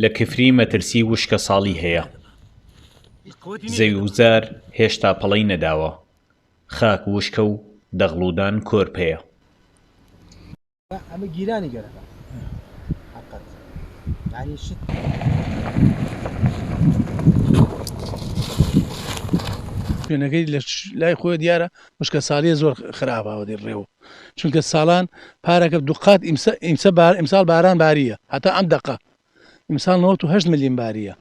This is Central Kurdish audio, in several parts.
لە کفری مەترسی وشکەساڵی هەیە. زەویوزار هێشتا پەڵەی نەداوە، خاک وشکە و دەغڵودان کۆرپەیە. شوێنەکەی لە لای خۆی دیارە وشکە ساڵیە زۆر خراپە ئەوە ڕێوە چونکە ساڵان پارەکە دووقات ئیمسە ئیمسە بار ئیمساڵ باران باریە هەتا ئەم دەقە ئیمساڵ 98 ملیم باریە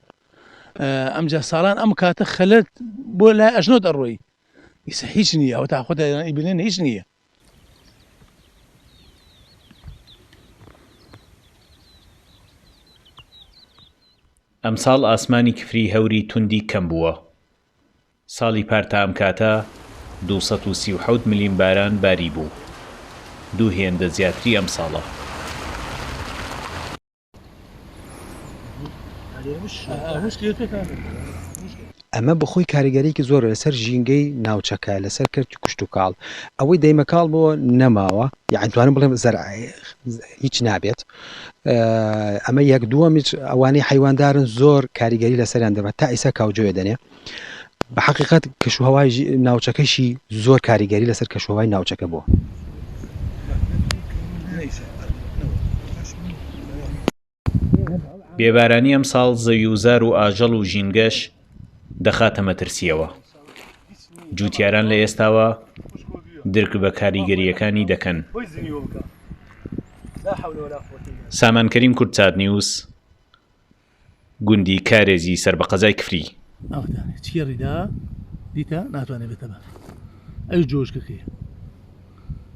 ئەمجا ساڵان ئەم کاتە خەلت بۆ لای ئەژنۆت ئەڕۆی ئیسە هیچ نییە ئەوە تا خۆتە ئیبلێن هیچ نییە. ئەمساڵ ئاسمانی کفری هەوری توندی کەم بووە. ساڵی پار تا ئەم کاتە 237 ملیم باران باریبوو، دوو هێندە زیاتری ئەمساڵە. ئەمە بەخۆی کاریگەریەکی زۆرە لەسەر ژینگەی ناوچەکە لەسەر کەرتی کشتوکاڵ ئەوەی دەیمەکاڵ بۆ نەماوە یان توانم بڵێم زەر هیچ نابێت ئەمە یەک دووەمیش ئەوانەی حیواندارن زۆر کاریگەری لەسەریان دەبێت تا ئیسا کاوجۆێ دەنێ بە حقیقت کەشوهوای ناوچەکەشی زۆر کاریگەری لەسەر کەشوهوای ناوچەکە بووە. بێبارانی ئەمساڵ زەویوزار و ئاژەڵ و ژینگەش دەخاتە مەترسییەوە. جووتیاران لە ئێستاوە درک بە کاریگەرییەکانی دەکەن. سامان کەریم کوردسات نیوز، گوندی کارێزی سەر بە قەزای کفری. ئاودانێ چێڕی دا دیتە ناتوانێ بێتە بەر ئەویش جۆشکەکەیە.